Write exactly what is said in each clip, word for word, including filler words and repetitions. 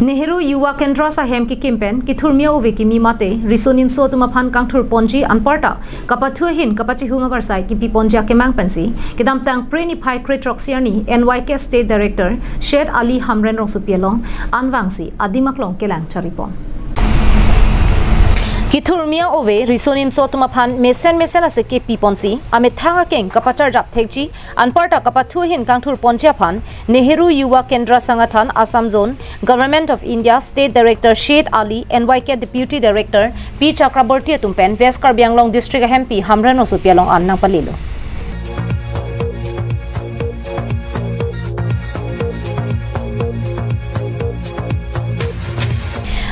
Nehru Yuva Kendra Sahem kekim pen kethurmi a-ove kimi mate riso nimso atum aphan kangthur ponji anparta kapathu ahin kapachihung avarsai kipi ponji akemang pensi kedamtang Phre niphai krethrok siarni N Y K State Director Shed Ali Hamren Rongsopi along anvangsi adim aklong kelang charipon. Kethurmi a-ove riso nimso atum aphan mesen mesen ase kepi ponsi amethang akeng kapacharjap thekji anparta kapathu ahin kangthur ponji aphan Nehru Yuva Kendra Sangathan Assam Zone, Government of India, State Director Shed Ali, N Y K Deputy Director P Chakraborty atum pen West Karbi Anglong District a-M P Hamren Rongsopi along an nangpalelo.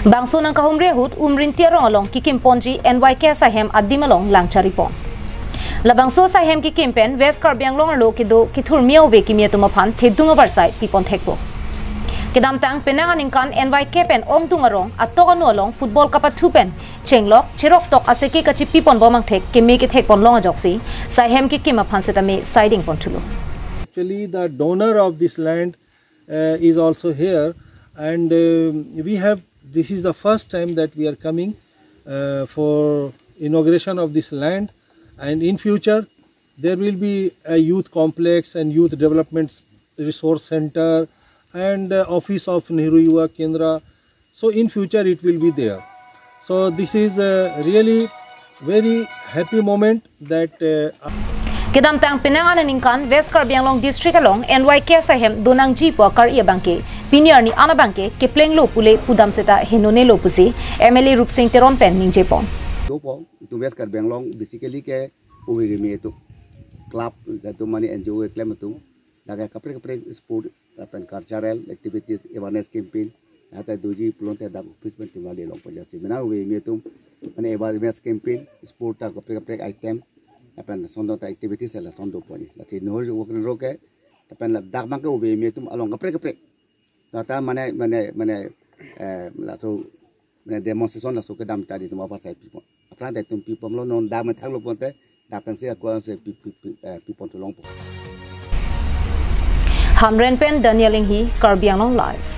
Bangso nangkahumri ahut Umrinti arong along kekim ponji N Y K Sahem adim along lang charipon. Labangso Sahem kekim pen West Karbi Anglong arlo kedo kethurmi a-ove kimi atum aphan thedung avarsai pipon thekpo. Kedamtang penang aningkan N Y K pen ongdung arong atok anu along football kapathu pen chenglok cherok tok aseke kachipi ponbom angthek keme kethek pon long ajoksi Sahem kekim aphan setame saiding pon thulo. Actually, the donor of this land uh, is also here, and uh, we have this is the first time that we are coming uh, for inauguration of this land, and in future there will be a youth complex and youth development resource center and uh, office of Nehru Yuva Kendra. So in future it will be there. So this is a really very happy moment that uh, Kedamtang penang aningkan West Karbi Anglong District along N Y K Sahem donangji pu akari abangke pini arni an abangke keplenglo pule pudam seta henonelo pusi M L A Rupsing Teron pen ningjepon. Dopo, itum West Karbi Anglong basically ke ove kimi atum, club atum mane N G O keklem atum, lake kaprek kaprek sport lapen cultural activities, awareness campaign, ata doji pulote dak office pen timali long ponji si. Mena ove kimi atum mane awareness campaign, sport ta kaprek kaprek item lapen lason do ta activities lason do ponji. Lasi Nehru Yuva Kendra ke lapen ladak abangke ove kimi atum along kaprek kaprek, lata mane mane mane eh, laso mane demonstration laso kedam ta di atum avarsai pipon. Aphrang ta itum pipon lo, non dak methang lo ponte dak pensi aku se pi pi pi eh, pipon thu longpo. Hamren pen Daniel Inghi, Karbi Anglong Live.